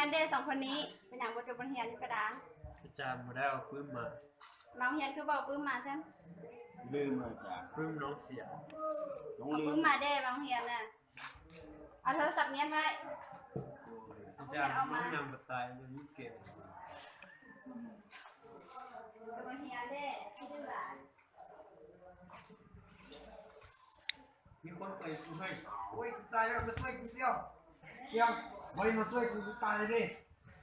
ອັນເດ ສອງຄົນນີ້ ເປັນຫຍັງບໍ່ຈົບບົດຮຽນຢູ່ກະດານ? ອາຈານບໍ່ໄດ້ເອົາປຶ້ມມາ. ມາໂຮງຮຽນຄືບໍ່ເອົາປຶ້ມມາຊັ້ນ? ລືມອາຈານ. ປຶ້ມນ້ອງເສຍ. ເອົາປຶ້ມມາເດ້ ມາໂຮງຮຽນນະ. ເອົາໂທລະສັບມ້ຽນໄວ້. ອາຈານ ນ້ອງຍັງບໍ່ຕາຍ ຍັງມີເກມ. ມີຄົນເປີດປະຕູໃຫ້. ໂອ້ຍ ຕາຍແລ້ວ ມາຊ່ວຍກູຊຽວ. ຊຽວ ບໍ່ມາຊ່ວຍກູ ກູຕາຍເດ້.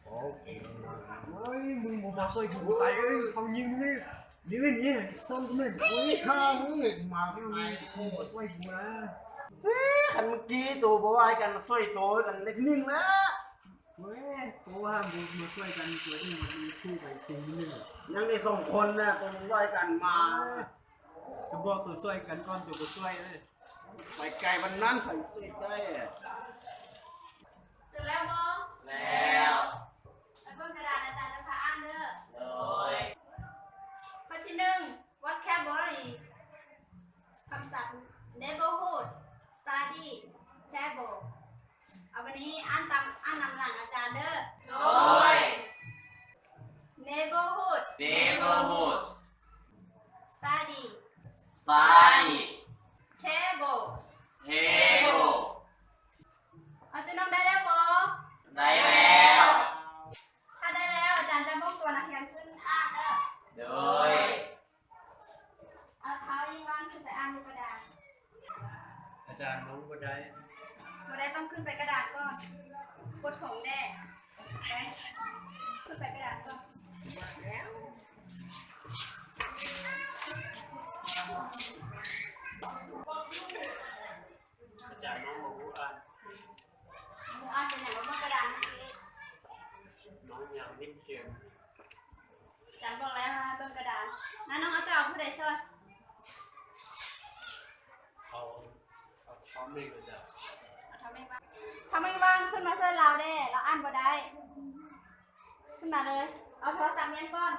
ໂອ້ຍ ມຶງບໍ່ມາຊ່ວຍກູ ກູຕາຍເອີຍ. ເຂົາຍິງມຶງເດ້. ນີ້ ນີ້ ຊອນກູແມ່ນ. ໂອ້ຍ ຂ້າມຶງ ມາ ມາຊ່ວຍກູນະ. ເອີ ຄັນເມື່ອກີ້ໂຕບໍ່ວ່າກັນ ມາຊ່ວຍໂຕກັນເລັກໜຶ່ງນະ. ໂອ້ຍ ໂຕຫ້າມບໍ່ມາຊ່ວຍກັນ ໂຕເອງມັນຄືໄປຊິງໜຶ່ງ. ຍັງໄດ້ສອງຄົນນະ ໂຕບໍ່ວ່າກັນມາ. ກະບອກໂຕຊ່ວຍກັນກ່ອນ ໂຕກະຊ່ວຍເລີຍ. ໄປໄກປານນັ້ນ ໃຜຊ່ວຍໄດ້. ຈົບແລ້ວບໍ່? ແລ້ວ. ໄປເບິ່ງກະດານອາຈານຈະພາອ່ານເດີ. ໂດຍ. ຂໍ້ທີໜຶ່ງ vocabulary ຄຳສັບ neighborhood, study, table. ເອົາ ບາດນີ້ອ່ານຕາມ ອ່ານນຳຫຼັງອາຈານເດີ. ໂດຍ. Neighborhood. Neighborhood. Study. Study. Table. Table. ເອົາ ເຈົ້ານ້ອງໄດ້ແລ້ວບໍ່? ໄດ້ແລ້ວ. ຖ້າໄດ້ແລ້ວ ອາຈານຈະເບິ່ງຕົວນັກຮຽນຂຶ້ນອ່ານເດີ. ໂດຍ. ເອົາ ທ້າວຍິງວາງຂຶ້ນໄປອ່ານຢູ່ກະດານ. ອາຈານ ນ້ອງບໍ່ໄດ້. ບໍ່ໄດ້ ຕ້ອງຂຶ້ນໄປກະດານກ່ອນ. ບົດຂອງແດ່. ໄປ ຂຶ້ນໄປກະດານກ່ອນ. ອາຈານ ນ້ອງບໍ່ຮູ້ອ່ານ. ບໍ່ຮູ້ອ່ານເປັນຫຍັງ? ເບິ່ງກະດານເມື່ອກີ້. ນ້ອງຍັງຫຼິ້ນເກມ. ອາຈານບອກແລ້ວໃຫ້ເບິ່ງກະດານ. ນັ້ນນ້ອງອາຈານເອົາຜູ້ໃດຊ່ອຍ? ເອົາ ເອົາທອມເອງອາຈານ. ເອົາທອມເອງມາ. ທອມເອງວ່າງ ຂຶ້ນມາຊ່ວຍລາວແດ່ ລາວອ່ານບໍ່ໄດ້. ຂຶ້ນມາເລີຍ. ເອົາໂທລະສັບມ້ຽນກ່ອນ.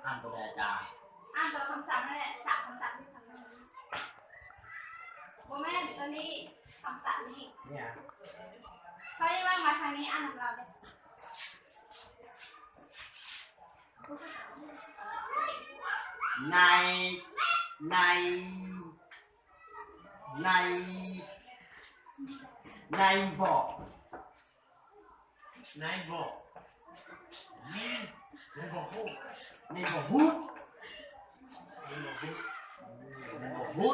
ອ່ານຕົວໃດອາຈານ? ອ່ານຕົວຄຳສັບນັ້ນແຫຼະ ສາມຄຳສັບທີ່ທາງນີ້. ບໍ່ແມ່ນ ຕົວນີ້ ຄຳສັບນີ້. ເຂົາເອີ້ນວ່າ ມາທາງນີ້ ອ່ານນຳລາວເດ້. ໃນ ໃນ ໃນ ໃນບໍ່ ໃນບໍ່ ໃນບໍ່ຮູ້ ໃນບໍ່ຮູ້ ໃນບໍ່ຮູ້.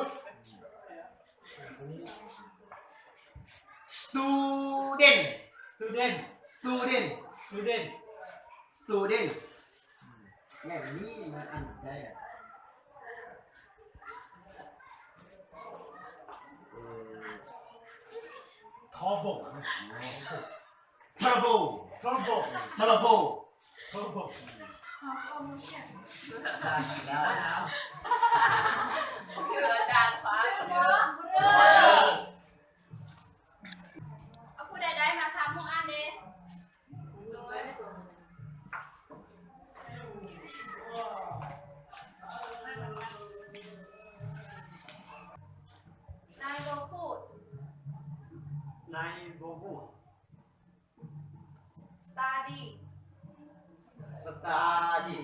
Student. Student. Student. Student. Student. ແບບນີ້ມັນອ່ານໄດ້ອະ. ເອີ Trouble. Trouble. Trouble. Trouble. ແລ້ວ ຄືອາຈານຟ້າ. ເອົາ ຜູ້ໃດໄດ້ມາພາໝູ່ອ່ານເດ້. ນາຍບໍ່ຮູ້. ນາຍບໍ່ຮູ້. Study. Study.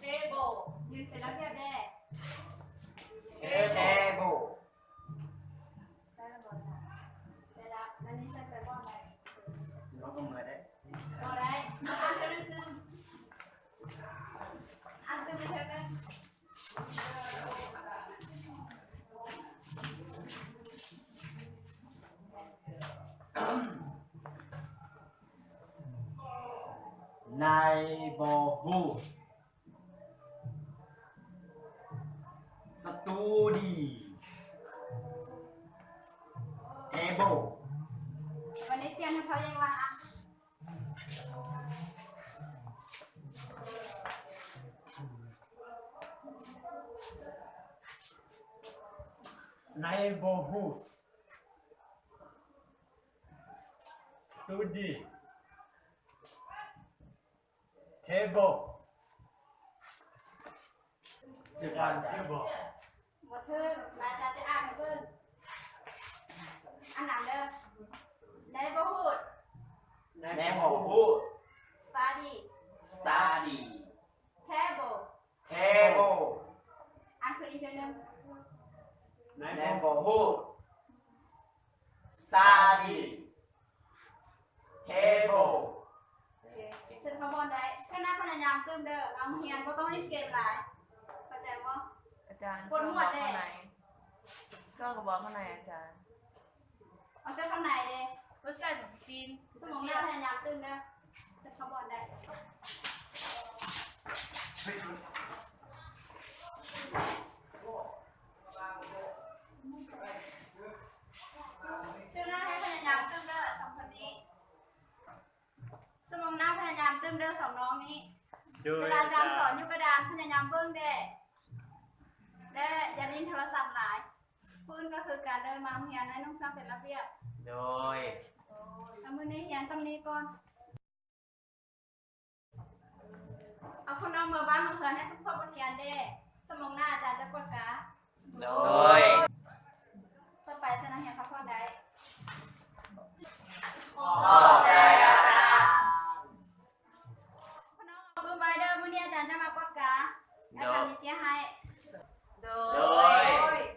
Table. ຢືນໃສ່ລະບຽບແດ່. Table. ໄດ້ລະບໍ່? ໄດ້ລະ. ອັນນີ້ໃສ່ໄປບ່ອນໃດ? ນ້ອງກໍເມື່ອຍເດ້. ບໍ່ໄດ້. ອ່ານເທື່ອໜຶ່ງ. ອ່ານຕື່ມເທື່ອໜຶ່ງ. ນາຍບໍ່ຮູ້. Study. Table. ວັນນີ້ປ່ຽນໃຫ້ເຂົາເອງວ່າ ນາຍບໍ່ຮູ້. Study. Table. ເທເບິລ. ບໍ່ຖືກ ອາຈານຈະອ່ານໃຫ້ເບິ່ງ. ອັນນັ້ນເດີ neighborhood. Neighborhood. Study. Study. Table. Table. ອ່ານຄືນອີກເທື່ອໜຶ່ງ. Neighborhood. Study. Table. ໂອເຄ ເຊີນເຂົ້າບ່ອນໄດ້. ເທື່ອໜ້າພະຍາຍາມຕື່ມເດີ ມາໂຮງຮຽນບໍ່ຕ້ອງຫຼິ້ນເກມຫຼາຍ ເຂົ້າໃຈບໍ່? ອາຈານ ກົດໝວດແດ່. ເຈົ້າກໍບອກຂ້າງໃນອາຈານ. ເອົາໃສ່ຂ້າງໃນເດ້. ບໍ່ໃສ່ໜັງຈີນ. ຊົ່ວໂມງໜ້າພະຍາຍາມຕື່ມເດີ ເຊີນເຂົ້າບ່ອນໄດ້. ເທື່ອໜ້າໃຫ້ພະຍາຍາມຕື່ມເດີ ສອງຄົນນີ້. ຊົ່ວໂມງໜ້າພະຍາຍາມຕື່ມເດີ ສອງນ້ອງນີ້. ໂດຍ. ເວລາອາຈານສອນຢູ່ກະດານ ພະຍາຍາມເບິ່ງແດ່ ແລະ ຢ່າຫຼິ້ນໂທລະສັບຫຼາຍ. ຜູ້ອື່ນກໍຄືກັນເດີ ມາໂຮງຮຽນໃຫ້ນຸ່ງເຄື່ອງເປັນລະບຽບ. ໂດຍ. ແລ້ວມື້ນີ້ຮຽນສ່ຳນີ້ກ່ອນ. ເອົາຄົນອອກເມືອບ້ານເມືອເຮືອນໃຫ້ຄົບບົດຮຽນເດ້. ຊົ່ວໂມງໜ້າອາຈານຈະກວດກາ. ໂດຍ. ຕໍ່ໄປເຊີນນັກຮຽນພັກຜ່ອນໄດ້. ຂອບໃຈອາຈານ. ພີ່ນ້ອງເບິ່ງໄວ້ເດີ ມື້ນີ້ອາຈານຈະມາກວດກາ. ໂດຍ. ອາຈານມີເຈ້ຍໃຫ້. ໂດຍ. ໂດຍ.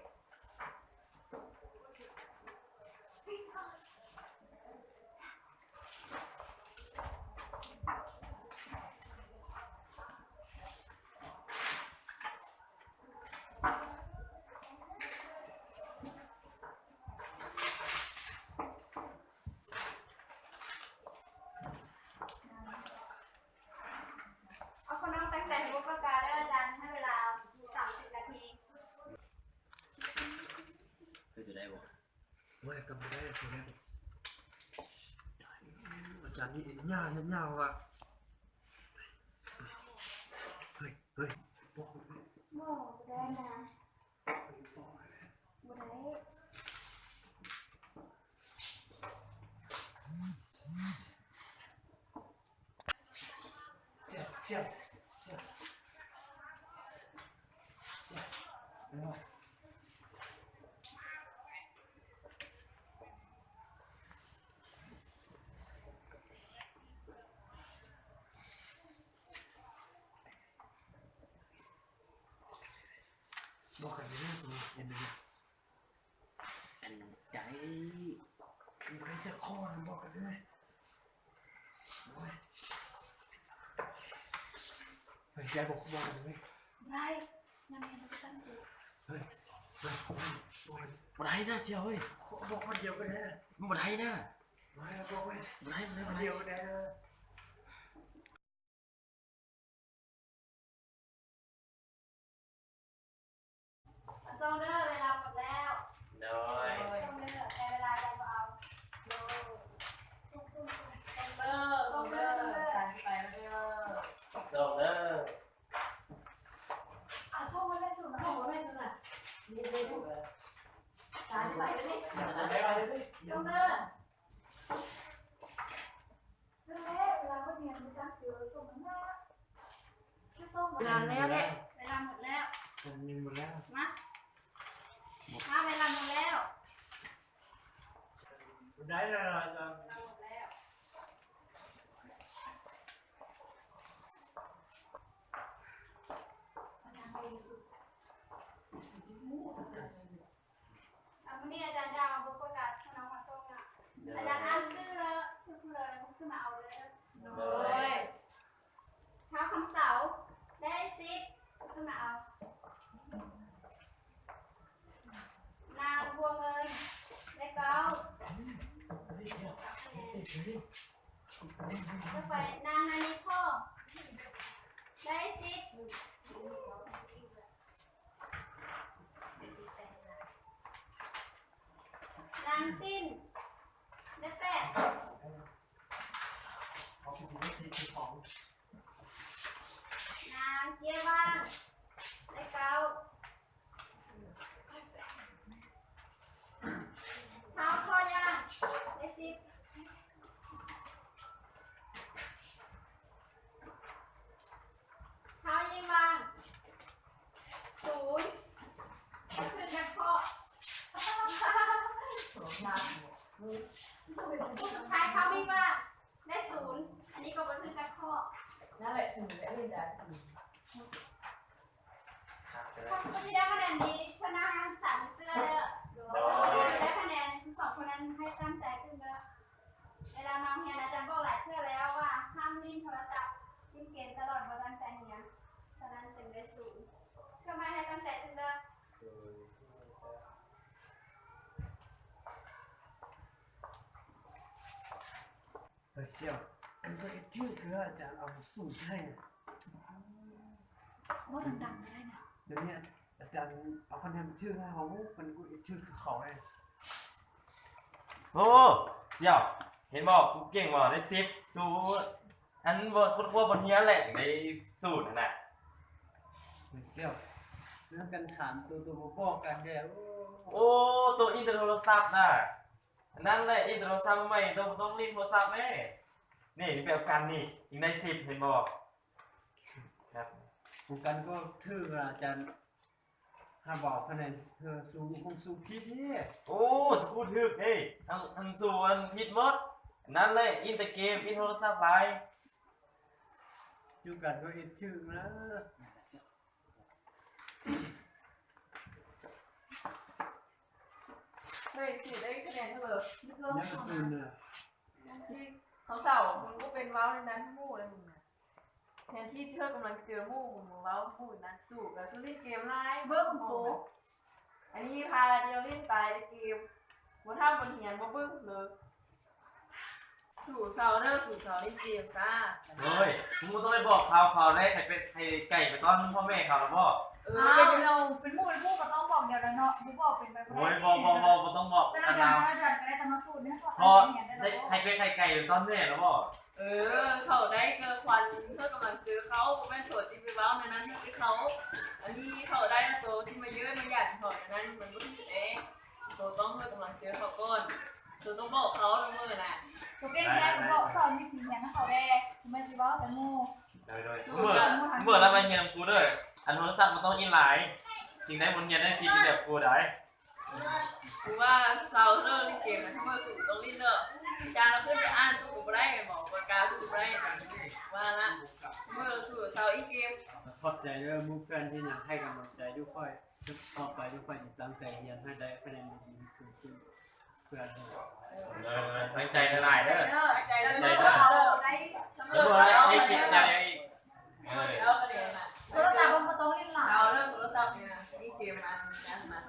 ເອົາ ຄົນນ້ອງຕັ້ງໃຈເຮັດບົດປາກກາເດີ ອາຈານໃຫ້ເວລາສາມສິບນາທີ. ເຮັດໄດ້ບໍ່? ໂອ້ຍ ກໍບໍ່ໄດ້ ອາຈານນີ້ຍາວ ຍາວວ່າ. ເຮີ້ຍ ເຮີ້ຍ ບໍ່ໄດ້ນະ. ບໍ່ໄດ້. ບອກກັນເດີ ອັນໃດ ບໍ່ໄດ້ຈັກຂໍ້ນະ ບອກກັນເດີ. ໂອ້ຍ ເຮີ້ຍ ຢ່າບອກ ບອກກັນເດີ. ບໍ່ໄດ້ ຍັງເຫັນບໍ່ທັນເຈີ. ເຮີ້ຍ ເຮີ້ຍ ບໍ່ໄດ້ນະ ສ່ຽວເອີຍ. ບອກຄົນດຽວກໍໄດ້ນະ. ບໍ່ໄດ້ນະ. ບໍ່ໄດ້ ບອກເລີຍ. ບໍ່ໄດ້ ບໍ່ໄດ້ ບໍ່ໄດ້. ສົ່ງເດີ ເວລາໝົດແລ້ວ. ໂດຍ. ສົ່ງເດີ ແຕ່ເວລາຍັງບໍ່ເອົາ. ໂດຍ. ສົ່ງເດີ ສົ່ງເດີ ສົ່ງເດີ ສົ່ງເດີ. ເອົາ ສົ່ງມາແມ່ຊຸນະ ສົ່ງມາແມ່ຊຸນະ. ນີ້ ນີ້ ຕາຍໄປແລ້ວນີ້. ສົ່ງເດີ. ເວລາແລ້ວແຫຼະ ເວລາໝົດແລ້ວ. ຈະມີໝົດແລ້ວ. ມາ ມາ ເວລາໝົດແລ້ວ. ບໍ່ໄດ້ແລ້ວອາຈານ. ເວລາໝົດແລ້ວ. ອາ ມື້ນີ້ອາຈານຈະເອົາບົດປະກາດຂອງນ້ອງມາສົ່ງນະ. ອາຈານອ່ານຊື່ແລ້ວ ເພິ່ນເລີຍ ເພິ່ນຂຶ້ນມາເອົາເດີ. ໂດຍ. ທ້າວຄຳເສົາ ໄດ້ສິບ ຂຶ້ນມາເອົາ. ນາງບົວເງິນ ໄດ້ເກົ້າ. ຕໍ່ໄປ ນາງນານິດ ໄດ້ສິບ. ນາງຕິນ ໄດ້ແປດ. ນາງເກວານ ໄດ້ເກົ້າ. ທ້າວຄໍຢາງ ໄດ້ສິບ. ຜູ້ທີ່ໄດ້ຄະແນນດີ ເພິ່ນນະ ໃຫ້ຮັກສາເຊື່ອເດີ. ຜູ້ທີ່ໄດ້ຄະແນນສອງຄົນນັ້ນ ໃຫ້ຕັ້ງໃຈຂຶ້ນເດີ. ເວລາມາໂຮງຮຽນ ອາຈານບອກຫຼາຍເທື່ອແລ້ວວ່າ ຫ້າມຫຼິ້ນໂທລະສັບ, ຫຼິ້ນເກມຕະຫຼອດ, ບໍ່ຕັ້ງໃຈຮຽນ, ສະນັ້ນຈຶ່ງໄດ້ສູນ. ເຊື່ອໝັ້ນ, ໃຫ້ຕັ້ງໃຈຂຶ້ນເດີ. ເອີຍ ສ່ຽວ, ຄັນຂ້ອຍເຮັດຖືກ ຄືອາຈານເອົາສູນໃຫ້. ເວົ້າດັງໆກໍໄດ້ນະ. ດຽວນີ້ອາຈານເອົາຄະແນນຖືກໃຫ້ເຮົາ, ຄັນກູເຮັດຖືກຄືເຂົາເດ້. ໂອ້ ສ່ຽວ, ເຫັນບໍ່ ກູເກັ່ງບໍ່ ໄດ້ສິບ, ສູນ. ອັນບໍ່ຄົ້ນຄວ້າບົດຮຽນແຫຼະ ຈັ່ງໄດ້ສູນຫັ້ນນະ. ເອີຍ ສ່ຽວ, ເລື່ອງການຖາມໂຕ, ໂຕບໍ່ບອກກັນແດ່. ໂອ້ ໂຕອີງແຕ່ໂທລະສັບນະ. ອັນນັ້ນແຫຼະ ອີງແຕ່ໂທລະສັບໃໝ່, ໂຕບໍ່ຕ້ອງຫຼິ້ນໂທລະສັບແມ້. ນີ້ ແບບກັນນີ້ ຈຶ່ງໄດ້ສິບ ເຫັນບໍ່? ຂອງກັນກໍຖືກອາຈານ. ຫາເວົ້າຄະແນນເພື່ອສູ້ຂອງສູ້ຜິດເດ້. ໂອ້ ສູ້ຖືກເດ້. ທັງ ທັງສູ້ອັນຜິດໝົດ. ນັ້ນແຫຼະ ອິນແຕ່ເກມ, ອິນໂທລະສັບຫຼາຍ. ຢູ່ກັນກໍເຮັດຖືກນະ. ເຮີ້ຍ ຊິໄດ້ຄະແນນເທົ່າໃດ? ຍັງສູນນະ. ທີ່ເຂົາເຊົາ ມັນກໍເປັນເວົ້າໃນນັ້ນໝູ່ແລ້ວມຶງນະ. ແທນທີ່ເທື່ອກຳລັງເຈີໝູ່ ເວົ້າໝູ່ນັ້ນສູ້ ແລ້ວສູ້ຫຼິ້ນເກມຫຼາຍ ເບິ່ງໂປ. ອັນນີ້ພາດຽວຫຼິ້ນຕາຍແຕ່ເກມ ບໍ່ທຳບົດຮຽນ ບໍ່ເບິ່ງເລີຍ. ສູ້ເຊົາເດີ ສູ້ເຊົາຫຼິ້ນເກມຊະ. ໂອ້ຍ ມຶງບໍ່ຕ້ອງໄປບອກຂ່າວເຂົາເດ້. ໃຫ້ໄປ ໃຫ້ໄກ່ໄປຕ້ອນພໍ່ແມ່ເຂົາລະບໍ? ເອີ ເປັນໝູ່ເປັນຄູ່ກໍຕ້ອງບອກດຽວລະເນາະ. ບໍ່ບອກເປັນໄປບໍ່ໄດ້. ໂອ້ຍ ບໍ່ ບໍ່ ບໍ່ ບໍ່ຕ້ອງບອກ. ອາຈານກໍໄດ້ແຕ່ມາສູ້ເດ້. ພໍໄດ້ໄຂ່ເປັດໄຂ່ໄກ່ຕອນແມ່ລະບໍ? ເອີ ເຂົາໄດ້ເກີດຄວັນເພື່ອກຳລັງເຈີເຂົາ ບໍ່ແມ່ນໂຕຊິໄປເວົ້າແນວນັ້ນໃສ່ເຂົາ. ອັນນີ້ເຂົາໄດ້ລະ ໂຕຊິມາເຍີ້ມາຫຍັນເຂົາແນວນັ້ນ ມັນບໍ່ຖືກເດ້. ໂຕຕ້ອງເພື່ອກຳລັງເຈີເຂົາກ່ອນ. ໂຕຕ້ອງບອກເຂົາເສມີນະ. ໂຕເກັ່ງແທ້ກໍບອກສອນວິທີຮຽນໃຫ້ເຂົາແດ່. ບໍ່ແມ່ນຊິເວົ້າແຕ່ໝູ່. ໂດຍ ໂດຍ. ເມື່ອ ເມື່ອລະມາຮຽນນຳກູເດີ. ອັນໂທລະສັບບໍ່ຕ້ອງອີງຫຼາຍ. ຈຶ່ງໄດ້ບົດຮຽນໄດ້ສິບແບບກູໄດ. ຄືວ່າເຊົາເລີກຫຼິ້ນເກມນະ ເມື່ອສູນຕ້ອງຫຼິ້ນເດີ. ຈານລະຂຶ້ນໄປອ່ານສູນບໍ່ໄດ້ແມ່ນບໍ່? ປາກກາສູນບໍ່ໄດ້ ວ່າລະ. ເມື່ອສູນເຊົາຫຼິ້ນເກມ. ຂອບໃຈເດີໝູ່ເພື່ອນທີ່ຍັງໃຫ້ກຳລັງໃຈຢູ່ຂ້ອຍ. ຕໍ່ໄປເດີ ຂ້ອຍຈະຕັ້ງໃຈຮຽນໃຫ້ໄດ້ຄະແນນດີໆ ຄືເພື່ອນ. ເອີ ຕັ້ງໃຈຫຼາຍໆເດີ. ເອີ ຕັ້ງໃຈເດີ. ເອີ ເອົາຄະແນນນະ. ໂທລະສັບບໍ່ຕ້ອງຫຼິ້ນຫຼາຍ. ເອົາເລີກໂທລະສັບນີ້ນະ ນີ້ເກມອັນນັ້ນນະ.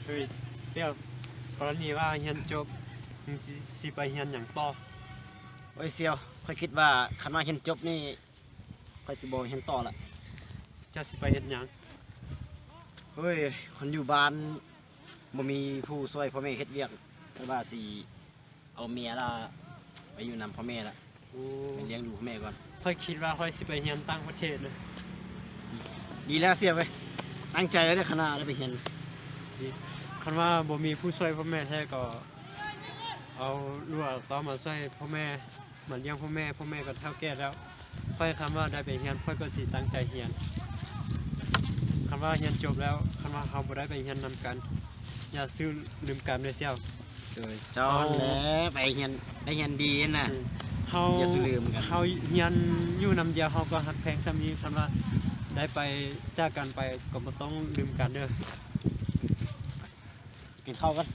ໂດຍສ່ຽວ ກໍລະນີວ່າຮຽນຈົບ ຊິ ຊິໄປຮຽນຫຍັງຕໍ່? ໂອ້ຍສ່ຽວ ຂ້ອຍຄິດວ່າຄັນວ່າຮຽນຈົບນີ້ ຂ້ອຍຊິບໍ່ຮຽນຕໍ່ລະ. ເຈົ້າຊິໄປເຮັດຫຍັງ? ໂອ້ຍ ຄັນຢູ່ບ້ານບໍ່ມີຜູ້ຊ່ວຍພໍ່ແມ່ເຮັດວຽກ ຂ້ອຍວ່າຊິ ເອົາເມຍລະໄປຢູ່ນຳພໍ່ແມ່ລະ ໂອ້ ໄປລ້ຽງດູພໍ່ແມ່ກ່ອນ. ຂ້ອຍຄິດວ່າຂ້ອຍຊິໄປຮຽນຕ່າງປະເທດນະ. ດີແລ້ວສ່ຽວເອີຍ ຕັ້ງໃຈແລ້ວເດີ ຄັນວ່າໄດ້ໄປຮຽນ. ຄັນວ່າບໍ່ມີຜູ້ຊ່ວຍພໍ່ແມ່ແທ້ກໍເອົາລູກເອົາເຕົ້າມາຊ່ວຍພໍ່ແມ່ ມາລ້ຽງພໍ່ແມ່ ພໍ່ແມ່ກໍເຖົ້າແກ່ແລ້ວ. ຂ້ອຍຄັນວ່າໄດ້ໄປຮຽນ ຂ້ອຍກໍຊິຕັ້ງໃຈຮຽນ. ຄັນວ່າຮຽນຈົບແລ້ວ ຄັນວ່າເຮົາບໍ່ໄດ້ໄປຮຽນນຳກັນ ຢ່າຊື້ລືມກັນເດີສ່ຽວ. ໂດຍ ເຈົ້າ ຕອນ ຫັ້ນແຫຼະ ໄປຮຽນ ໄດ້ຮຽນດີຫັ້ນນະ. ອືມ ເຮົາ ຢ່າສູ່ລືມກັນ ເຮົາຮຽນຢູ່ນຳດຽວ ເຮົາກໍຮັກແພງສ່ຳນີ້. ຄັນວ່າໄດ້ໄປ ຈາກກັນໄປ ກໍບໍ່ຕ້ອງລືມກັນເດີ. ກິນເຂົ້າກ່ອນ.